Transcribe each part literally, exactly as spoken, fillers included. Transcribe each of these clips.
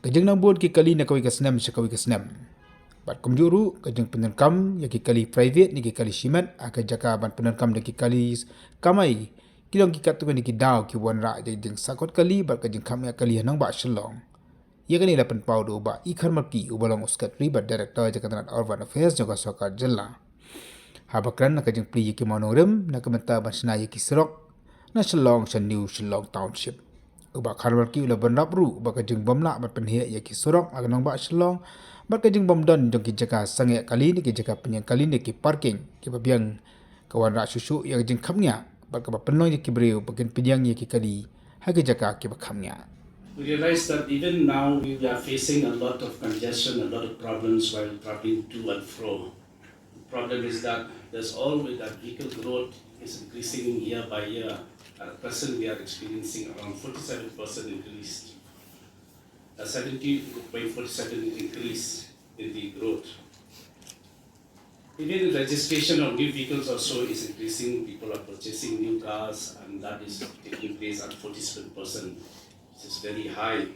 Ka jingnang bun ki kali na kawei ka snem sha kawei ka snem. Bad kumjuh ruh ka jingpyndonkam ïa ki kali private ne ki kali shimet ha ka jaka ban pyndonkam da ki kali kamai, ki long ki katto katne ki daw ki wanrah ïa ka jingsahkot kali bad ka jingkhapngiah kali ha nongbah Shillong. Ïa kane la pynpaw da u Bah E. Kharmarki uba long u Secretary bad Director jong ka tnat Urban Affairs jong ka sorkar jylla, haba kren na ka jingplie ïa ki mawnongrim na ka bynta ban shna ïa ki surok na Shillong sha New Shillong Township. U Bah Kharmarki u la bynrap ruh ba ka jingbymlah ban pynheh ïa ki surok ha nongbah Shillong bad ka jingbymdon jong ki jaka sangeh kali ne ki jaka pynïeng kali ne ki parking kiba biang ka wanrah shuh shuh ïa ka jingkhapngiah bad kaba pynlong ïa ki briew ba kin pynïeng ïa ki kali ha ki jaka kiba khapngiah. We realize that even now we are facing a lot of congestion, a lot of problems while traveling to and fro. The problem is that there's always that vehicle growth is increasing year by year. At present, we are experiencing around forty-seven percent increase, a seventeen point four seven increase in the growth. Even the registration of new vehicles also is increasing. People are purchasing new cars, and that is taking place at forty-seven percent, which is very high.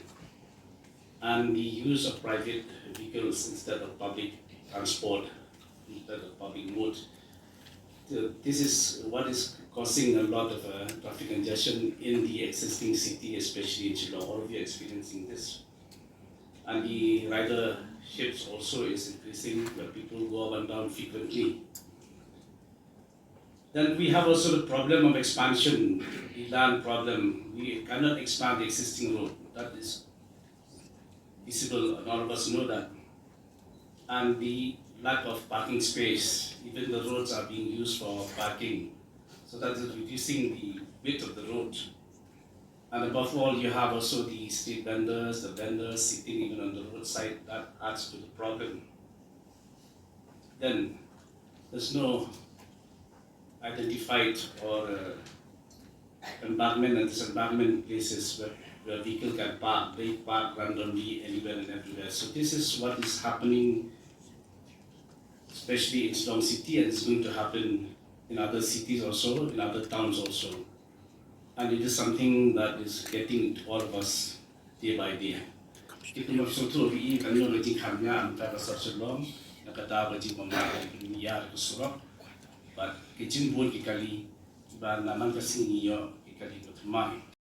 And the use of private vehicles instead of public transport, instead of public mode. So this is what is causing a lot of uh, traffic congestion in the existing city, especially in Shillong. All of you are experiencing this. And the riderships also is increasing, where people go up and down frequently. Then we have also the problem of expansion, the land problem. We cannot expand the existing road. That is visible, and all of us know that. And the lack of parking space, even the roads are being used for parking. So that is reducing the width of the road. And above all, you have also the street vendors, the vendors sitting even on the roadside. That adds to the problem. Then there's no identified or uh, embankment and disembankment places where, where vehicle can park. They park randomly anywhere and everywhere. So this is what is happening, especially in Shillong City, and it's going to happen in other cities also, in other towns also. And it is something that is getting to all of us day by day. Ki kumno suthu ki i kan no ka jingkham nya am ta ka sar Shillong na ka ta ka jingpamla ka jingya ka surok. But ki jingbun ki kali ba na man ka sing ïoh ki kali ka thymmai.